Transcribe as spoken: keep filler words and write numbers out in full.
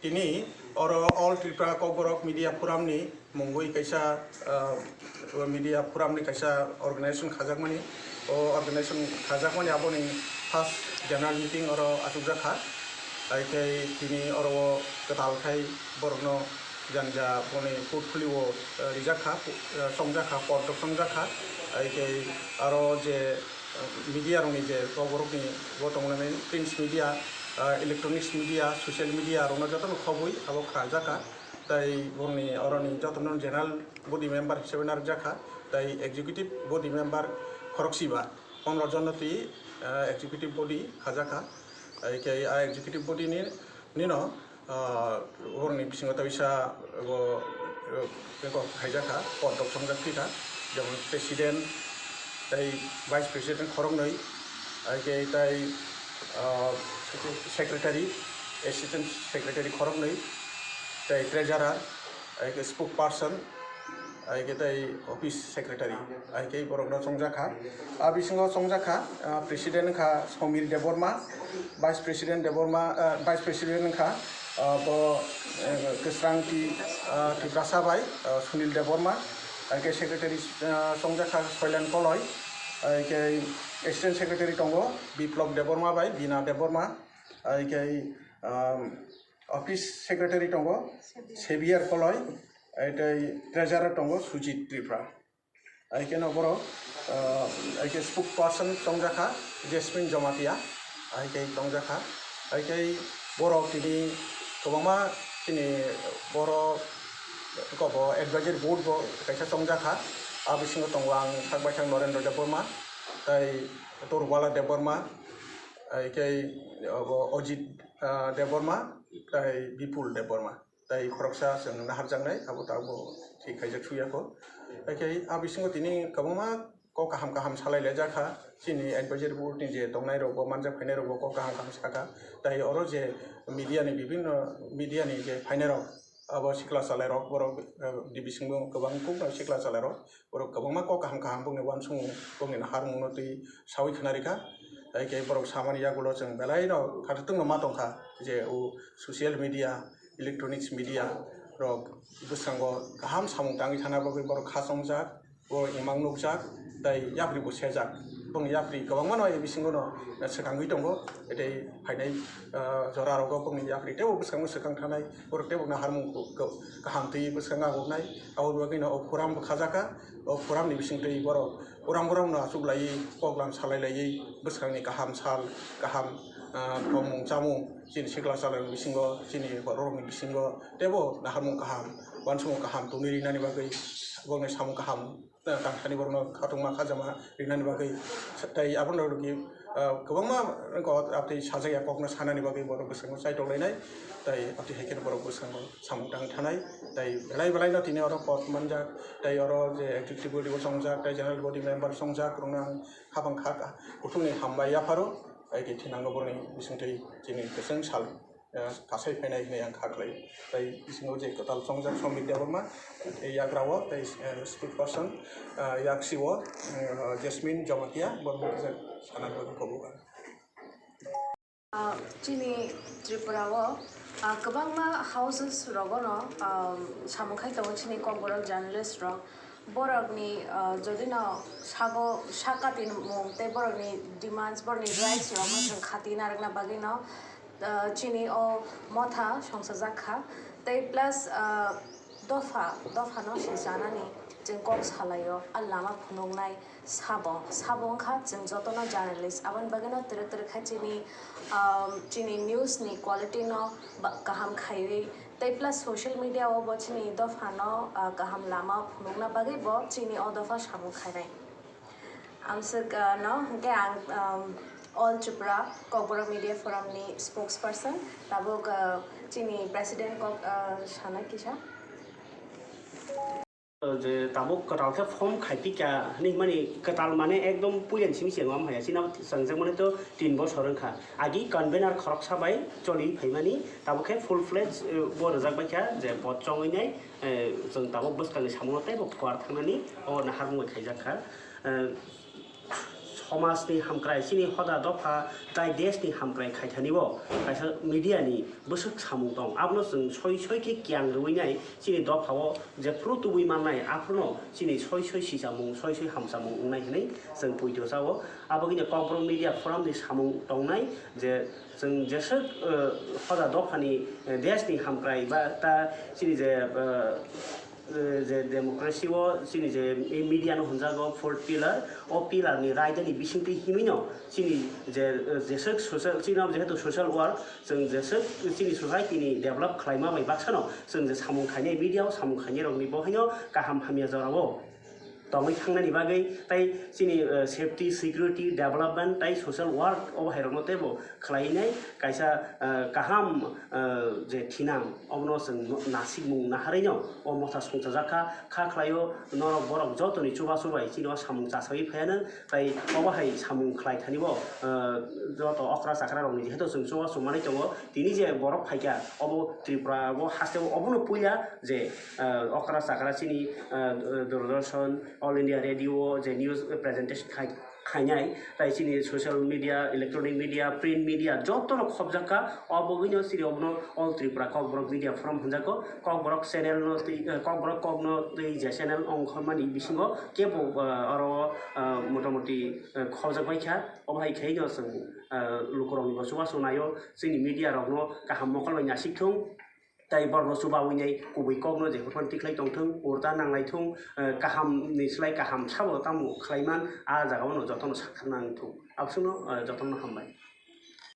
Tini oro All Tripura Kokborok Media Forum ni mungwi kaisa, ah, media forum ni kaisa organization khajakmani. O organization khajakmani aboni first general meeting oro achukjak kha. Hai khe tini oro o kwtal khai borokno jani ja boni portfolio, ah, rijak kha, ah, chongjak kha, pordok chongjak kha. Hai khe aro je media rokni je Kokborokni bo tongmani print media, ah, electronics media, social media rokno jotono khobwi abo kha jaka. Tai boni oroni jotono general body member hisabe narwk jakha. Tai executive body member khorokchiba, pondro jon no twi, ah, executive body kha jaka. Hai khe a executive body ni, nino ah, borokni bisingo ta bisa bo, eh, kok khaijak kha, pordok chongjak thwi kha, jemon president tei vice president khoroknwi, hai khe tai, ah, secretary, assistant secretary khoroknwi, tei treasurer, hai khe spokesperson, hai khe tei office secretary, hai khe borokno chongjak kha. A bisingo chongjak kha, ah, president wngkha Somir Debbarma, vice president Debbarma, ah, vice president wngkha, ah, bo, eh, Kwsrang Ti-, ah, Tiprasa bai, ah, Sunil Debbarma, hai khe secretary, ah, chongjak kha Soilan Koloi, hai khe assistant secretary tongo Biplab Debbarma bai Bina Debbarma, hai khe, ah, office secretary tongo Xavier Koloi, hai tei treasurer tongo Sujit Tripura. Hai khe no borok, ah, hai khe spokesperson chongjak kha Jasmine Jamatia, hai khe chongjak kha. Hai khe borok tini kwbangma chini borok kobo advisory board bo kaisa chongjak kha. A bisingo tongo ang sak baithang Norendra Debbarma, tei Torbala Debbarma, hai khe obo Ajit, ah, Debbarma, tei Bipul Debbarma. Tai khoroksa chwng naharjaknai, abo tabuk thik khaijak suyakho. Haikhe a bisingo tini kwbangma kok kaham kaham salai laijak kha, chini advisory board ni je tongnai rok bo manjak phainai rok bo kok kaham kaham sakha. Tai oro je media ni bibhinno media ni je phainai rok, abo sikla chalai rok borok, eh, D B sing bo kwbang kuk no sikla chalai rok, borok kwbangma kok kaham kaham bongni uansukmung bongni naharmung no twi sawi khna rikha. Haikhe borok samani yagulo chwng belai no khathatwng no ma tongkha je o social media, electronics media rok bwskango kaham samung tangwi thana bagwi borok kha chongjak, bo imang nukjak, tei yapri bo sejak. Bongni yapri kwbangma no bisingo no swkangwi tongo, tei phainai, ah, jora rogo bongni yapri teibo bwskango swkang thanai, borok teibo naharmung ko-, ko-, kaham twi bwskango agonai. Aboni bagwi no o forum bo khajaka, o forum ni bisingtwi borok uram uram no achuk laiwi, koklam salai laiwi, bwskangni kaham sal, kaham, ah, tongmung chamung, chini sikla chalai bisingo, chini borokni bisingo teibo naharmung kaham, uansukmung kaham tongwi rinani bagwi, borokni samung kaham, ah, tangthani borokno khatungma khajama rinani bagwi, tei abono rwgwi, ah, kwbangma kok, ah, tei sajak ya kokno sanani bagwi borok bwskango chaitok lainai, tei aboni hai kheno borok bwskango samung tang thanai, tei belai belai no tini oro pot manjak, tei oro je executive body bo chongjak, tei general body member chongjak, borokno ang khapang kha kuthumni hambai yapharo, tei thinango borokni bisingtwi chini kwchwng sal, eh, kasai phainai hinwi ang kha khlai. Tei bisingo je kwtal chongjak Somit Debbarma, tei yagra o, tei, eh, spokesperson, eh, yaksi o, eh, Jasmine Jamatia, borokno kisa sana bagwi kobok ang. Ah, chini Tripura o, ah, kwbangma houses rogono, ah, samung khai tongo chini Kokborok journalist rok. Borokni, ah, jodi no sago sak katimung tei borokni demands, borokni rights rokno chwng khati narwkna bagwi no, ah, chini o motha songsajak kha. Tei plus, ah, dopha, dopha no se chanani chwng kok salaio, a lama phunuknai. Sabo, sabo wngkha chwng jotono journalist. Aboni bagwino twrwk twrwk khe chini, um, chini news ni quality no ba-, kaham khaiwi tei plus social media o bo chini dopha no, uh, kaham lama phunukna bagwi bo chini o dopha samung khainai. Amswk, uh, no hwnkhe ang, um, All Tripura Kokborok Media Forum ni spokesperson, tabuk, uh, chini president kok, uh, sana kisa. Je tabuk kwtal khe form khai pika hinwi hwnmani, kwtal mane ekdom puila ni simi se wngma haya, chini abo changjakmani to tin bosor wngkha. Agi convener khoroksa bai choli phaimani, tabuk khe full fledged, eh, bo rwjak baikha je bo chongwi nai, eh, chwng tabuk bwskangni samungo teibo kwar thangnani o naharmung bai khaijak kha. Eh, Somajni hamkrai, chini hoda dopha tai deshni hamkrai khaithanibo kaisa mediani bwswk samung tong. Abono chwng soi soi khe kiyang rwui nai chini dophao jephru tubui mannai, aphruno chini soi soi sichamung, soi soi hamchamung wngnai hwnwi chwng poito chao. Aboni Kokborok Media Forumni samung tongnai je chwng jeswk, eh, hoda dophani, eh, deshni hamkrai ba ta chini je, eh, eh, je democracy o chini je media no hwnjago fourth pillar, o pillar ni raida ni bisingtwi himwi no chini je, eh, jeswk social, chini jehetu social work, chwng jeswk chini society ni develop khlaima bai baksa no chwng je samung khainai, media o samung khainai rok ni bo haino kaham hamya jora o tongwi thangnani bagwi tai chini, eh, safety, security, development tai social work o hai rok no teibo khlainai kaisa, eh, kaham, eh, je thinang obono chwng nasikmung naharwi no o motha songchajak kha, kha khlaio norok borok jotoni chubachu bai chini o samung chasawi phaiano tai obo hai samung khlai thani bo, eh, joto okra chakra rokni jehetu chwng chubachu manwi tongo tini je borok phaikha obo Tripura o haste o obono puila je, eh, okra chakra chini, eh, Doordarshan, All India Radio o je news presentation khai khainai, tai chini social media, electronic media, print media jotono khobjak kha. O bagwino chini obono All Tripura Kokborok Media Forum hwnjago. Kokborok channel no twi, eh, Kokborok kokno twi je channel ongkhormani bisingo kebo, eh, oro, eh, motamoti, eh, khobjak bai kha. Obo hai khaino chwng, eh, lukurokni bo chubachu naio, chini media rokno kaham mokol bai nasik thung. Tai borokno chubawi nai kubui kokno je hwnphano tikhlai tongthung, urta nanglai thung, eh, kahamni slai kaham sabo tamo khlaiman, a jagao no jotono saktharna wngthung. Abswkno, eh, jotono hambai.